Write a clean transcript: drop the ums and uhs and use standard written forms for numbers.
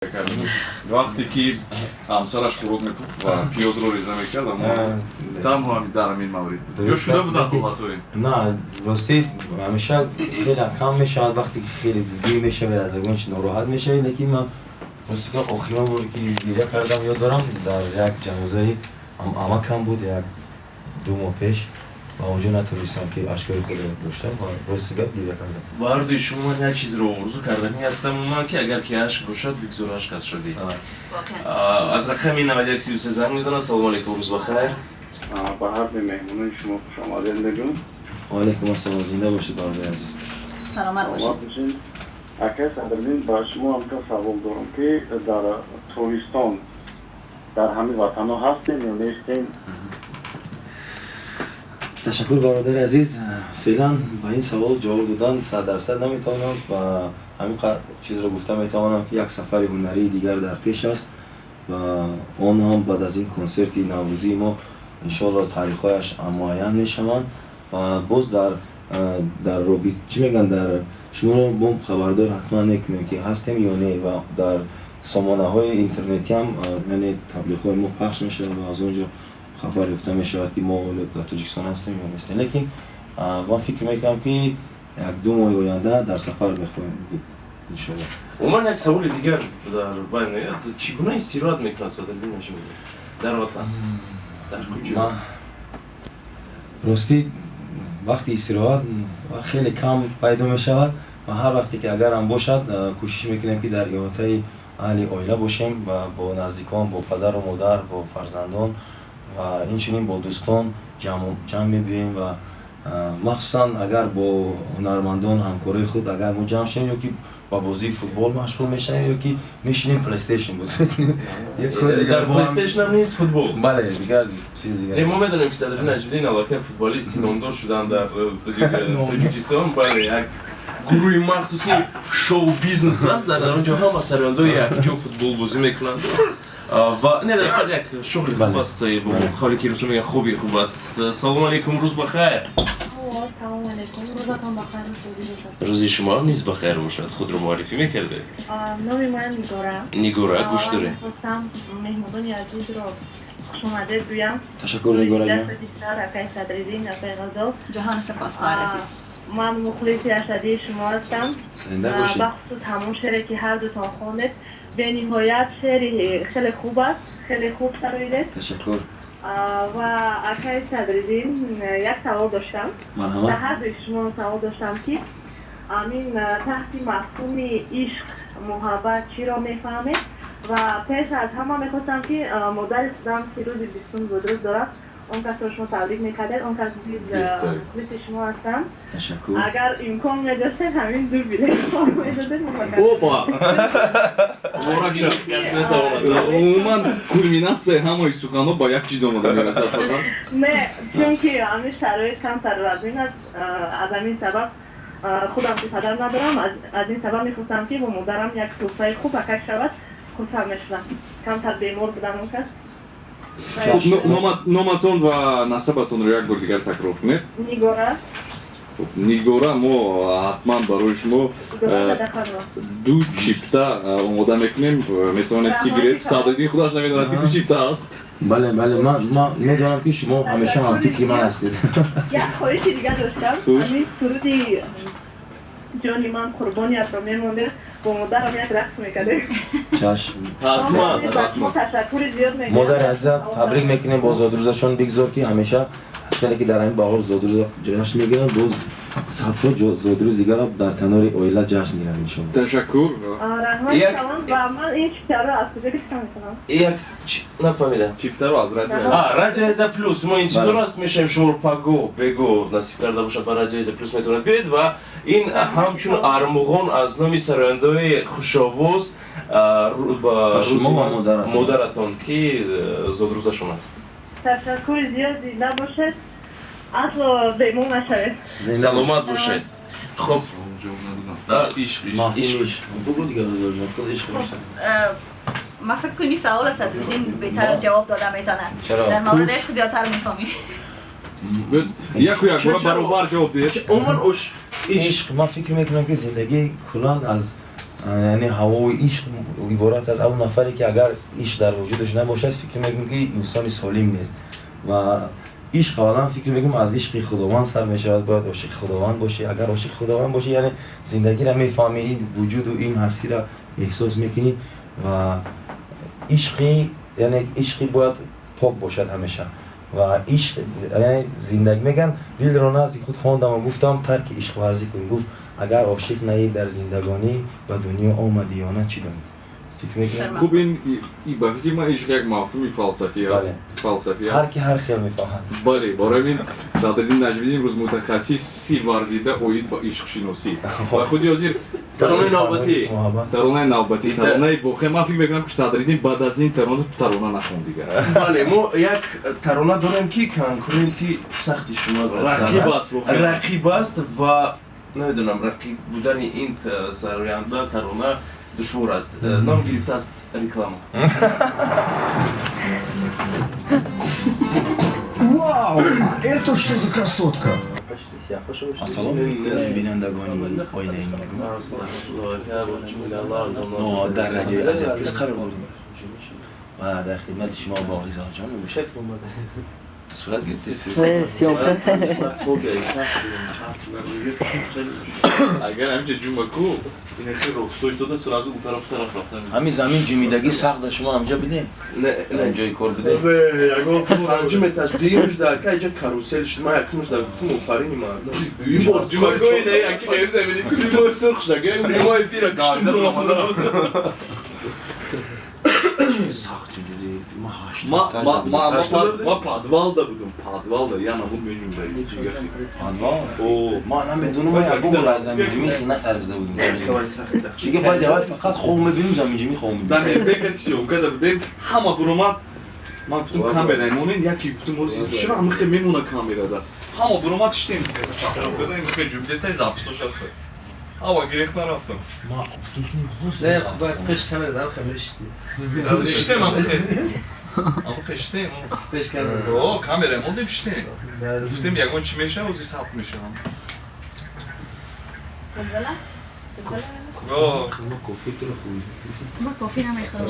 Вақте ки ҳамсараш хӯрок мепухт ва пиёзро реза мекард, аммо танҳо ҳамин дар ҳамин маврид ё шуда буданд ҳолатҳое? На, ростӣ, ҳамеша хеле кам мешавад, вақте ки хеле дилгир мешавед, аз ягон чи нороҳат мешавед. Лекин ман, рости гап, охирон боре ки гиря кардам, ёд дорам, дар як ҷанозаи амакам буд, 1-2 моҳ пеш, ва онҷо натонистам ки ашкои худро доштам ва, рости гап, гиря кардам. Ба ҳардуи шумо ман як чизро орзу карданӣ ҳастам, ман ки агар ки ашк бошад, бигзор ашк аз шодӣ. Аз рақами 9133 занг мезанад. Салому алейкум, рӯз бахайр. Ба ҳарду меҳмонои шумо хушомадед мегӯм. Ваалайкум ассалом, зинда бошед, бародари азиз. Саломат бошед. Акай Садриддин, ба шумо ҳамка савол дорам, ки дар тобистон дар ҳамин ватанҳо ҳастем ё нестем? Ташаккур, бародари азиз. Феълан ба ин савол ҷавоб додан 100% наметавонам ва ҳамин чизро гуфта метавонам, ки як сафари ҳунарии дигар дар пеш аст ва он ҳам баъд аз ин консерти наврӯзии мо, иншоалло, таърихҳояш муайян мешаванд ва боз дар робит, чӣ мегӯянд, дар шуморо мо хабардор ҳатман мекунем, ки ҳастем ё не, ва дар сомонаҳои интернетиам, яъне таблиғҳои мо пахш мешавад ва аз он ҷо хабар ёфта мешавад, ки мо ҳоло дар Тоҷикистон ҳастем ё нестем. Лекин ман фикр мекунам, ки 1-2 моҳи оянда дар сафар мехоҳем буд, иншоалло. Умуман, як саволи дигар дар байн меояд: чӣ гуна истироҳат мекунад Садриддин Наҷмиддин дар ватан, дар куҷо? Ростӣ, вақти истироҳат хеле кам пайдо мешавад ва ҳар вақте ки агарам бошад, кӯшиш мекунем, ки дар иҳотаи аҳли оила бошем ва бо наздикон, бо падару модар, бо фарзандон ва инчунин бо дӯстон ҷамъ мебиёем ва махсусан агар бо ҳунармандон, ҳамкорои худ агар мо ҷамъ шавем, ё ки ба бозии футбол машғул мешавем, ё ки мешинем, PlayStation бозӣ мекунем. Дар PlayStation ам нест футбол? Бале, дигар чиз дигар. Не, мо медонем, ки Садриддин Наҷмиддин аллакай футболисти номдор шуданд дар Тоҷикистон. Бале, як гурӯҳи махсуси шоу бизнес аст, дар он ҷо ҳама сарояндаҳои якҷо футбол бозӣ мекунанд ва не, дар ҳақиқат як шуғли хуб аст, бо қавле ки русо мегӯянд, хоби хуб аст. Салому алейкум, рӯз бахайр. Салому алейкум, рӯзатон бахайр бошад. Рӯзи шумо низ бахайр бошад. Худро муаррифӣ мекардед? Номи ман Нигора. Нигора, гӯш дорем. Мехостам меҳмонони азизро хушомадед гӯям. Ташаккур, Нигораҷон. Акай Садриддин, акай Ғазол. Ҷаҳон сипос, хоҳар азиз. Ман мухлиси ашаддии шумо ҳастам. Зинда бошед. Бахусус ҳамон шере, ки ҳардутон хондед, бениҳоят шеъри хеле хуб аст, хеле хуб сароидед. Ташаккур. Ва, акай Садриддин, як савол доштам. Марҳамат. Дар ҳардуи шумо савол доштам, ки амин таҳти мафҳуми ишқ, муҳаббат чиро мефаҳмед? Ва пеш аз ҳама мехостам, ки модари худам, ки рӯзи 20-ум зодрӯз дорад, он касро шумо табрик мекардед. Он кас низ мухлиси шумо ҳастам. Ташаккур. Агар имкон медоштед, ҳамин ду билет медодед. Опа, муборак шад! Умуман, кулминатсияи ҳамаи суханҳо ба як чиз омода мерасад фақат. Не, чунки ҳамин шароит камтар вазин аст, аз ҳамин сабаб худам ки падар надорам, аз ин сабаб мехостам, ки бо модарам як тӯҳфаи хуб акак шавад, хурсанд мешудам. Камтар бемор будам он кас. Номатон ва насабатонро як бор дигар такрор кунед. Нигора. Нигора, мо ҳатман барои шумо ду чипта омода мекунем, метавонед ки гиред. Садриддин худаш намедонад, ки ду чипта аст. Бале, ман медонам, ки шумо ҳамеша ҳамфикри ман ҳастед. Як хоҳиши дигар доштам: ҳамин суруди «Ҷони ман қурбониятро» мемондем, бо модарам як рақс мекардем. Чашм. Ҳатман. Ташаккури зиёд мегӯям. Модари азиза табрик мекунем бо зодрӯзашон. Бигзор, ки ҳамеша хеле ки дар ҳамин баҳор зодрӯз ҷашн мегиранд, боз садҳо зодрӯз дигарро дар канори оила ҷашн гиранд, иншоалло. Ташаккур. Раҳмат калон. Ва ман ин чиптаро аз куҷо гирифта метавонам? Як нафаҳмидам. Чиптаро аз радио. Радио Азия Плюс, мо интизор аст мешавем шуморо. Паго бего насиб карда бошад, ба Радио Азия Плюс метавонад биёед ва ин ҳамчун армуғон аз номи сарояндаҳои хушовоз ба шумо ва модаратон. Модаратон, ки зодрӯзашон аст. Ташаккури зиёд, зинда бошед, асло бемор нашавед. Саломат бошед. Хоб. Ишқ бугу дигар, худ ишқ. Ман фикр кунӣ савол Садриддин беҳтар ҷавоб дода метавонад. Дар мавриди ишқ зиёдтар мефаҳмӣ. Яку якбора баробар ҷавоб диҳед. Умуман, ишқ, ман фикр мекунам, ки зиндагӣ куллан аз Яъне ҳавои ишқ иборат аз он нафаре ки агар ишқ дар вуҷудаш набошад, фикр мекунам, ки инсони солим нест. Ва ишқ аввалан, фикр мекунам, аз ишқи Худованд сар мешавад. Бояд ошиқи Худованд бошӣ. Агар ошиқи Худованд бошӣ, яъне зиндагиро мефаҳмӣ, ин вуҷуду ин ҳастиро эҳсос мекунӣ. Ва ишқи, яъне ишқи бояд пок бошад ҳамеша. Ва ишқ яъне зиндагӣ. Мегӯянд, дилро назди худ хондаму гуфтам, тарки ишқварзӣ кун. Гуфт, агар ошиқ наӣ дар зиндагонӣ, ба дунё омадӣ ё на, чӣ донӣ? Фикр мекунам. Хуб, ин ба фикри ман ишқ як мафҳуми фалсафӣ аст. Фалсафӣ ҳар аст. Ки ҳар хел мефаҳмад. Бале, барои ин Садриддин Наҷмиддин имрӯз мутахассиси варзида оид ба ишқшиносӣ ва худи ҳозир. Таронаи навбатӣ. Муҳаббат. Таронаи навбатӣ, таронаи воқеа. Ман фикр мекунам, ки Садриддин баъд аз ин тарона тарона нахон дигар. Бале, мо як тарона дорем, ки конкуренти сахти шумо аст дар Рақиб саҳна. аст воқеан. Рақиб аст ва намедонам, рақиб будани ин сароянда тарона душвор аст. Ном гирифтааст «Реклама». Вау! Это что за красотка? Ассалому алейкум, бинандагони Оинаи нилгун. Мо дар радиои Азия Плюс қарор дорем ва дар хидмати шумо Боғизоҷон мебошад. Сурат гирифтед? Съёмка. Агар ҳаминҷа ҷумаку ин хел росто истода, сразу у тараф тараф рафтан. Ҳамин замин ҷумидагӣ сахт да, шумо ҳамҷа бидем, ҷои кор бидем. Панҷум этаж, дуюмш да ка иҷа карусел шуд. Ман якумш да гуфтум, офарини мардум. Ҷумаку ина яки мезамини кусисои сурх шага. Прямой эфира киштим. Сахт ҷумиди ма ҳашт Ма этаж ма да ма будем. ма подвалда будум, подвалда я намуд меҷумдаги. Подвал. О. Ма намедонам, ма ягон бор аз заминҷумӣ хел натарзида будем. Дига баъд аввал фақат хоб мебинем, заминҷумӣ хоб Дар мебинем. мебекати съёмка да будем, ҳама буромад. Ман гуфтум, камера монен, яки гуфтум, ози чиро ҳама хел мемона камерада. Ҳама буромад, шитем, хел ҷумдестай, записош аст. Ҳама гирехта рафтам. Ма гуфтум, ки Не, бояд пеш камера дам хел мешидӣ. Шитем, ҳама хел. Ҳама хел шитем. Пеш камера. О, камера мондем, шитем. Гуфтем, ягон чӣ мешава, ози сабт мешавам. Зилзила? Зилзила? О. Кофе туро хӯрд. Ман кофе намехӯрам.